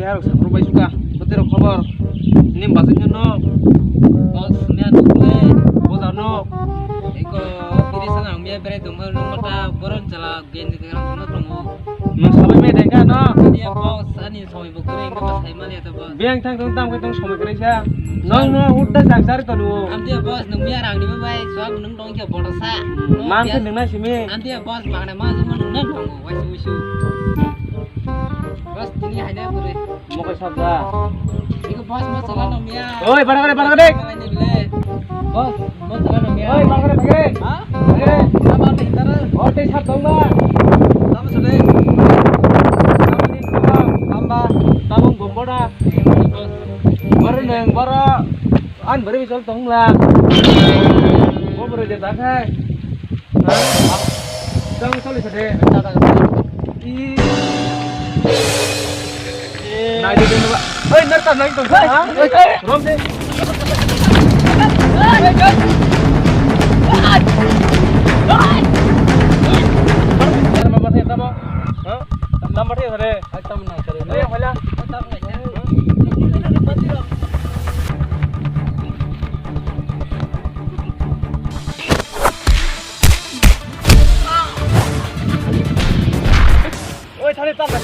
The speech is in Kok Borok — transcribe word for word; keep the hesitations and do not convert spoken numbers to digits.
Yarok sakrok bai suka, botero khobor. Nim bazin no. Boss, mia dukle. Boda no. Eko, biri sana mia bere dum no mata boron chala gen de no tongo. Nung sabai me dengka no. Dia boss, ani somoi bo kore, enggak pas hai mali atau boss. Biang thang thang tam ke tong somoi kore sa. Nong no hutta jang sari to nu. Am dia boss, nung mia rang ni bai, suak nung dong ke bodo sa. Man ke nung na simi. Am dia boss, mana ma nung na dong, wai su su. Boss, tini hai na bore. Mokai sabda. Iko boss, mo chala no mia. Oi, bara kare, bara kare. Boss, mo chala no mia. Oi, bara kare, bara kare. Ha? Bara kare. Apa ni tara? Oi, tei sab dong ba. Tamo sade. Tamo ni tamo. Tamba. Tamo gombora. Boss. Bara neng, bara. An bari bisol tong la. Mo bari je tak hai. Jang soli sade. Nai de ba. Oi, nar ta nai to. Ha? Oi, rom de. Number three sade. Ai, tam na sare. Oi, hola. Oi, thani tam na.